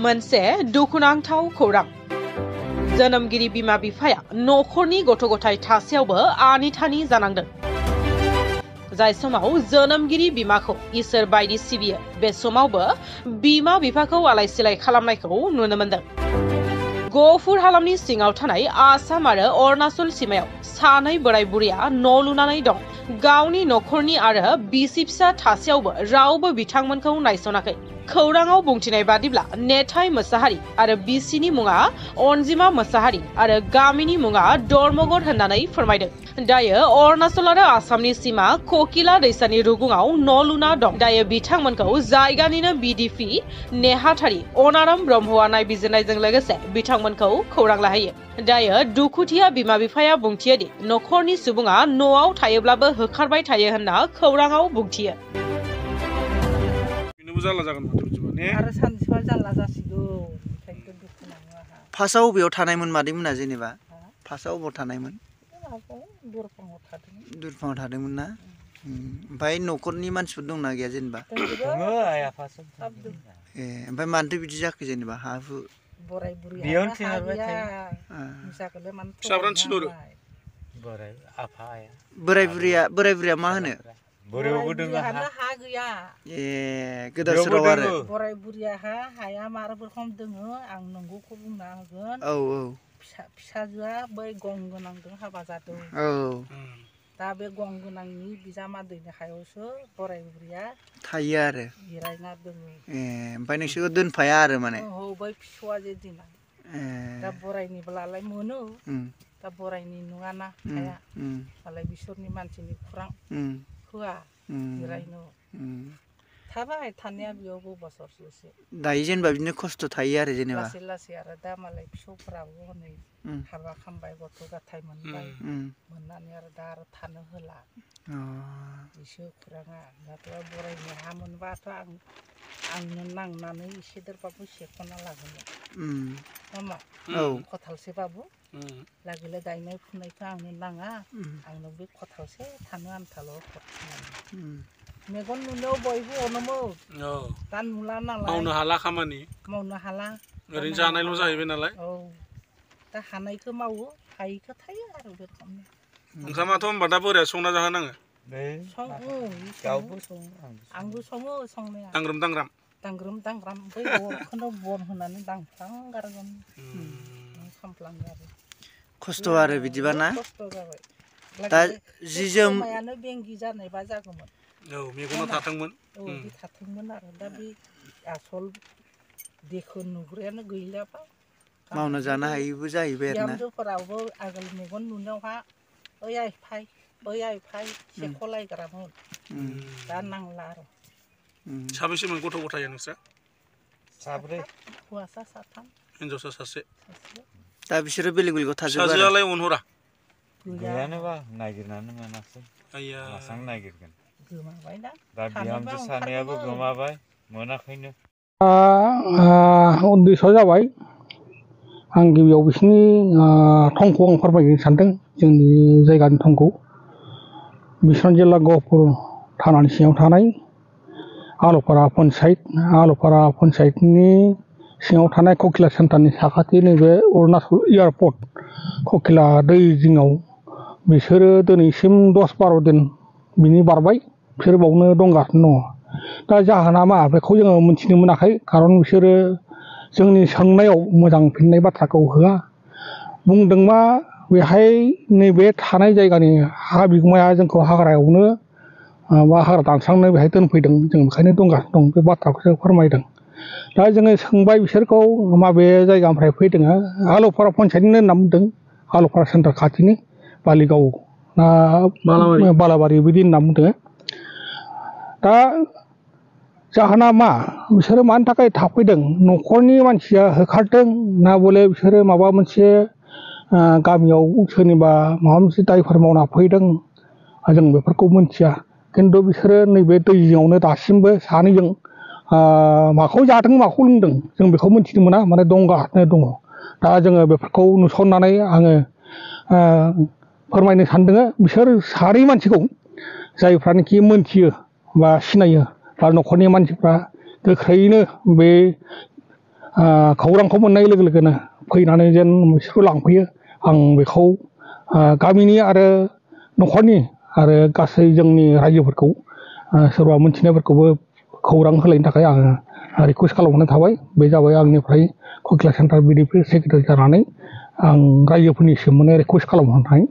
मोनसे दुखुनांथाव खौरां जोनोमगिरि बिमा बिफाया नखरनि गथ' गथाय थासेयावबो आनिथानि जानांदों। जाय समाव जोनोमगिरि बिमाखौ इसोर बायदि सिबियो बे समावबो बिमा बिफाखौ आलाय सिलाय खालामनायखौ नुनो मोनदों। गफुर हालामनि सिङाव थानाय आसाम आरो अरुणाचल सीमायाव सानै बोराय बुरैया न' लुनानै दं। गावनि नखरनि आरो बिसि फिसा थासेयावबो रावबो बिथांमोनखौ नायसनाखै। खौराङाव बुंथिनाय बादिब्ला नेथाय मोसाहारि आरो बिसिनि मुङा अनजिमा मोसाहारि आरो गामिनि मुङा धर्मगढ़ होननानै फोरमायदों। दायो अरुणाचल आरो आसामनि सीमा ककिला दैसानि रुगुङाव न' लुना दं। दायो बिथांमोनखौ जायगानिनो बिडिपि नेहाथारि अनाराम ब्रह्मआ नायबिजिरनायजों लोगोसे बिथांमोनखौ खौरां लाहैयो। दायो दुखुथिया बिमा बिफाया बुंथियोदि नखरनि सुबुङा न'आव थायोब्लाबो होखारबाय थायो होनना खौराङाव बुंथियो। फार्स्टआव बबेयाव थानायमोन मादैमोना जेनेबा? फार्स्टआव बबेयाव थानायमोन? दुरफाङाव थादोंमोन ना? ओमफ्राय न'खरनि मानसिफोर दंना गैया जेनेबा? ए ओमफ्राय मानोथो बिदि जाखो जेनेबा हा हु? बोराय बुरि बोराय बुरिया मा होनो? हा गैया। ए गोदाव सोराव आरो बोराय बुरिया हाया मार रोखोम दोङो आं नंगौखौ बुंना होगोन। औ फिसाजोआ बै गं गोनांजों हाबा जादों। औ दा बे गं गोनांनि बिजामादैनि हायावसो बोराय बुरिया थायो आरो जिरायना दोङो। ए ओमफ्राय नोंसोरखौ दोनफाया आरो माने? औ बै फिसौआ जे दिना दा बोरायनिब्लालाय मोनो। दा बोरायनि नङाना हाया मालाय बिसोरनि मानसिनि खुरां होआ जिरायनो। थाबाय थानाया बेयावबो बोसोरसेसो। दायो जेनेबा बिदिनो खस्थ' थायो आरो जेनेबा लासै लासै आरो दा मालाय फिसौफोराबो हनै हाबा खालामबाय गथ' गथाय मोनबाय। मोननानै आरो दा आरो थानो होला। बिसो खुराङा दाथ' बोरायनि हा मोनबाथ' आंनो नांनानै एसे देरबाबो सेख'ना लागौमोन। नामा? खथालसेबाबो लागैलाय गायनाय फुनायखौ आंनो नाङा। आंनो बे खथालसे थानो आन्थाल' मेगन नुनायाव बयबो अनोमोन। दा नुला नालाय मावनो हाला खामानि मावनो हाला ओरैनो जानायल' जाहैबाय नालाय। औ दा हानायखौ मावो हायिखौ थायो आरो बे रखमनो। ओंखामाथ' होनबा दा बोराया संना जाहोनाङो? आंबो सङो संनाया। दांग्रोम दांग्राम बै अरखौनो बन होनानै दांफ्लांगारगोन खामफ्लाङो आरो खस्थ' आरो बिदिबा ना? खस्थ' जाबाय। दा जि जोम मायानो बेंगि जानायबा जागौमोन। औ मेगना थाथोंमोन। औ बे थाथोंमोन आरो दा बे आसल देखो नुग्रायानो गैलाबा मावना जानो हायैबो जाहैबाय आरो ना? बिहामजोफोरावबो आगोल मेगन नुनायावहा ओइ आइ फाय सेख'लायग्रामोन। दा नांला आरो। साबेसेमोन गथ' गथाया नोंस्रा? साब्रै। हौवासा साथाम हिनजावसा सासे। दा बिसोरो बेलेग बेलेगाव थाजोबो आरो? फिसाजोआलाय अनहरा? गैयानोबा नागिरनानै मोनासै। मासां नागिरगोन? गोमाबाय दा बिहामजो सानैयाबो गोमाबाय मोनाखैनो। उन्दैसो जाबाय। आं गिबियाव बिसिनि थंखौ आं फोरमायनो सानदों जोंनि जायगानि थंखौ। बिसोरनि जिल्ला गहपुर थानानि सिङाव थानाय आलुपारा पन्सायतनि सिङाव थानाय ककिला सेन्टारनि साखाथि नैबे अरुणाचल एयारपर्ट ककिला दै जिङाव बिसोरो दिनैसिम 10-12 दिन बिनि बारबाय बिसोर बावनो दंगासिनो दङ। दा जाहोना मा बेखौ जोङो मिथिनो मोनाखै। खारन बिसोरो जोंनि सोंनायाव मोजां फिननाय बाथ्राखौ होआ। बुंदों मा बेहाय नैबे थानाय जायगानि हा बिगोमाया जोंखौ हाग्रायावनो बा हाग्रा दानस्रांनो बेहाय दोनफैदों जों बेखायनो दंगासिनो दं बे बाथ्राखौसो फोरमायदों। दा जोङो सोंबाय बिसोरखौ माबे जायगानिफ्राय फैदों आलुपारा पन्सायतनिनो होनना बुंदों। आलुपारा सेन्टार खाथिनि बालिगाव ना बालाबारि बिदि होनना बुंदों। दा जाहोना मा बिसोरो मानि थाखाय थाफैदों न'खरनि मानसिया होखारदों ना बले बिसोरो माबा मोनसे गामियाव सोरनिबा माबा मोनसे दायफोर मावना फैदों जों बेफोरखौ मिथिया। खिन्थु बिसोरो नैबे दै जिङावनो दासिमबो सानैजों माखौ जादों माखौ लोंदों जों बेखौ मिथिनो मोना माने दंगासिनो दङ। दा जोङो बेफोरखौ नुसननानै आङो फोरमायनो सानदों बिसोर सानै मानसिखौ जायफ्रानोखि मोनथियो बा सिनायो बा न'खरनि मानसिफ्रा गोख्रैयैनो बे खौरांखौ मोननाय लोगो लोगोनो फैनानै जेन बिसोरखौ लांफैयो आं बेखौ गामिनि आरो न'खरनि आरो गासै जोंनि रायजोफोरखौ सोरबा मोनथिनायफोरखौबो खौरां होलायनो थाखाय आङो रिकुवेस्ट खालामहरनाय थाबाय बे जाबाय आंनिफ्राय ककिला सेन्टार बिडिपि सेक्रेटारि जानानै आं रायजोफोरनिसिम माने रिकुवेस्ट खालामहरनाय